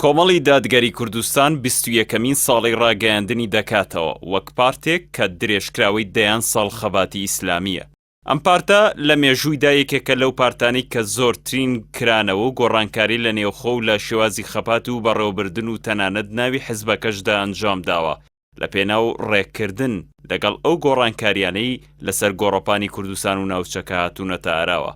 کۆمەڵی دادگەری کوردستان 21ەمین ساڵی ڕاگەیاندنی دەکاتەوە وەک پارتێک کە درێژکراوەی دەیان ساڵ خەباتی ئیسلامییە. ئەم پارتە لە مێژوویدا یەکێکە لەو پارتانەی کە زۆرترین کرانەوە و گۆڕانکاری لە نێوخۆ و لە شێوازی خەبات و بەڕێوەبردن و تەنانەت ناوی حزبەکەشدا ئەنجام داوە لە پێناو ڕێککردن لەگەڵ ئەو گۆڕانکاریانەی لەسەر گۆڕەپانی کوردستان و ناوچەکە هاتوونەتە ئاراوە.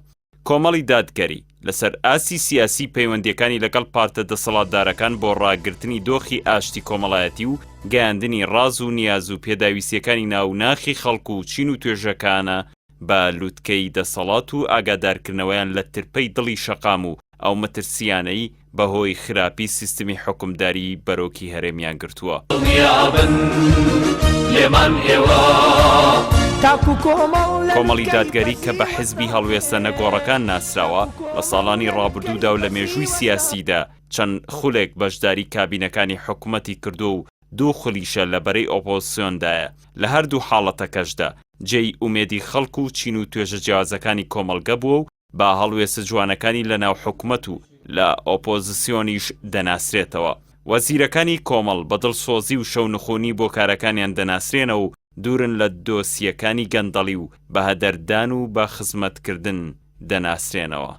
کۆمەڵی دادگەری، لەسەر ئاستی سیاسی پەیوەندییەکانی لەگەڵ پارتە دەسەڵاتدارەکان بۆ ڕاگرتنی دۆخی ئاشتی کۆمەڵایەتی و گەیاندنی ڕاز و نیاز و پێداویستییەکانی ناو ناخی خەڵک و چین و توێژەکانە بە لوتکەی دەسەڵات و ئاگادارکردنەوەیان لە ترپەی دڵی شەقام و ئەو مەترسییانەی بەهۆی خراپی سیستمی حوکمداری بەرۆکی هەرێمیان گرتووە. دڵنیابن لێمان ئێوە. کۆمەڵی دادگەری کە بە حزبی هەڵوێستە نەگۆڕەکان ناسراوە، لە ساڵانی ڕابردوودا و لە مێژووی سیاسیدا چەند خولێک بەشداری کابینەکانی حکومەتی کردووە و دوو خولیشە لە بەرەی ئۆپۆزسیۆندایە، لە هەردوو حاڵەتەکەشدا جێی ئومێدی خەڵک و چین و توێژە جیاوازەکانی کۆمەڵگە بووە و بە هەڵوێستە جوانەکانی لە ناو حکومەت و لە ئۆپۆزسیۆنیش دەناسرێتەوە. وەزیرەکانی کۆمەڵ بە دڵسۆزی و شەونخونی بۆ کارەکانیان دەناسرێنەوە و دوورن لە دۆسیەکانی گەندەڵی و بە هەدەردان و بە خزمەتکردن دەناسرێنەوە.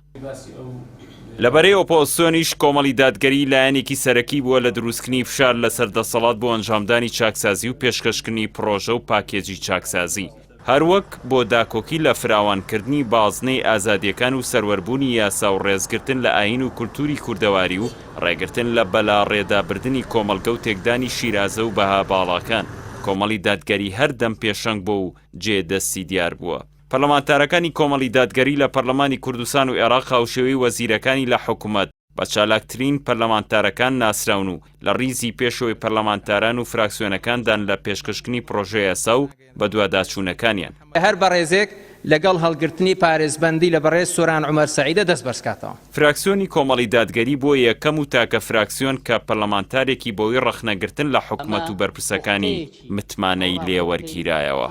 لە بەرەی ئۆپۆزسیۆنیش کۆمەڵی دادگەری لایەنێکی سەرەکی بووە لە دروستکردنی فشار لەسەر دەسەڵات بۆ ئەنجامدانی چاکسازی و پێشکەشکردنی پڕۆژە و پاکێجی چاکسازی. هەروەک بۆ داکۆکی لە فراوانکردنی بازنەی ئازادییەکان و سەروەربوونی یاسا و ڕێزگرتن لە ئایین و کولتووری کوردەواری و ڕێگرتن لە بەلاڕێدابردنی کۆمەڵگە و تێکدانی شیرازە و بەها باڵاکان، کۆمەڵی دادگەری هەردەم پێشەنگ بووە و جێ دەستی دیار بووە. پەرلەمانتارەکانی کۆمەڵی دادگەری لە پەرلەمانی کوردستان و ئێراق هاوشێوەی وەزیرەکانی لە حکومەت، بە چالاکترین پەرلەمانتارەکان ناسراون و لە ڕیزی پێشەوەی پەرلەمانتاران و فراکسیۆنەکاندان لە پێشکەشکردنی پڕۆژەیاسا و بەدواداچوونەکانیان. هەر بەڕێزێک لەگەڵ هەڵگرتنی پارێزبەندی لە بەڕێز سۆران عومەر سەعیدە دەست بەرزکاتەوە. فراکسیۆنی کۆمەڵی دادگەری بووە یەکەم و تاکە فراکسیۆن کە پەرلەمانتارێکی بەهۆی ڕەخنەگرتن لە حکومەت و بەرپرسەکانی متمانەی لێ وەرگیرایەوە.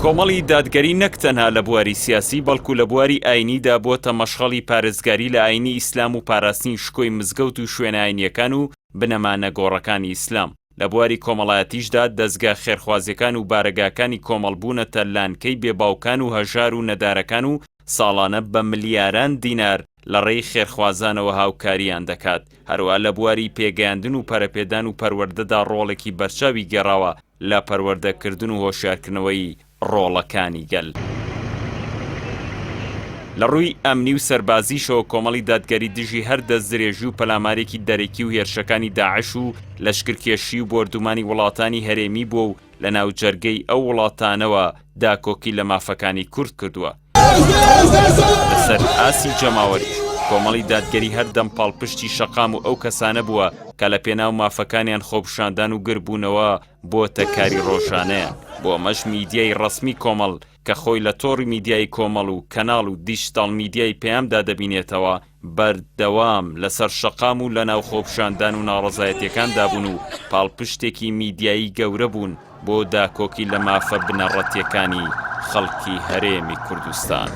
کۆمەڵی دادگەری نەک تەنها لە بواری سیاسی بەڵکو لە بواری ئاینیدا بووەتە مەشخەڵی پارێزگاری لە ئاینی ئیسلام و پاراستنی شکۆی مزگەوت و شوێنە ئاینیەکان و بنەما نەگۆڕەکانی ئیسلام. لە بواری کۆمەڵایەتیشدا دەزگا خێرخوازیەکان و بارەگاکانی کۆمەڵ بوونەتە لانکەی بێ باوکان و هەژار و نەدارەکان و ساڵانە بە ملیاران دینار لە ڕێی خێرخوازانەوە هاوکارییان دەکات، هەروەها لە بواری پێگەیاندن و پەرەپێدان و پەروەردەدا ڕۆڵێکی بەرچاوی گێڕاوە لە پەروەردەکردن و هۆشیارکردنەوەی ڕۆڵەکانی گەل. لە ڕووی ئەمنی و سەربازیشەوە کۆمەڵی دادگەری دژی هەر دەستدرێژی و پەلامارێکی دەرەکی و هێرشەکانی داعش و لەشکرکێشی و بۆردومانی وڵاتانی هەرێمی بووە و لە ناو جەرگەی ئەو وڵاتانەوە داکۆکی لە مافەکانی کورد کردووە. لەسەر ئاستی جەماوەریش، کۆمەڵی دادگەری هەردەم پاڵپشتی شەقام و ئەو کەسانە بووە کە لە پێناو مافەکانیان خۆپیشاندان و گربوونەوە بۆتە کاری ڕۆژانەیان، بۆ ئەمەش میدیای ڕەسمی کۆمەڵ کە خۆی لە تۆڕی میدیایی کۆمەڵ و کەناڵ و دیجتاڵ میدیای پەیامدا دەبینێتەوە، بەردەوام لەسەر شەقام و لەناو خۆپیشاندان و ناڕەزایەتیەکاندا بوون و پاڵپشتێکی میدیایی گەورە بوون بۆ داکۆکی لە مافە بنەڕەتیەکانی خەڵکی هەرێمی کوردستان.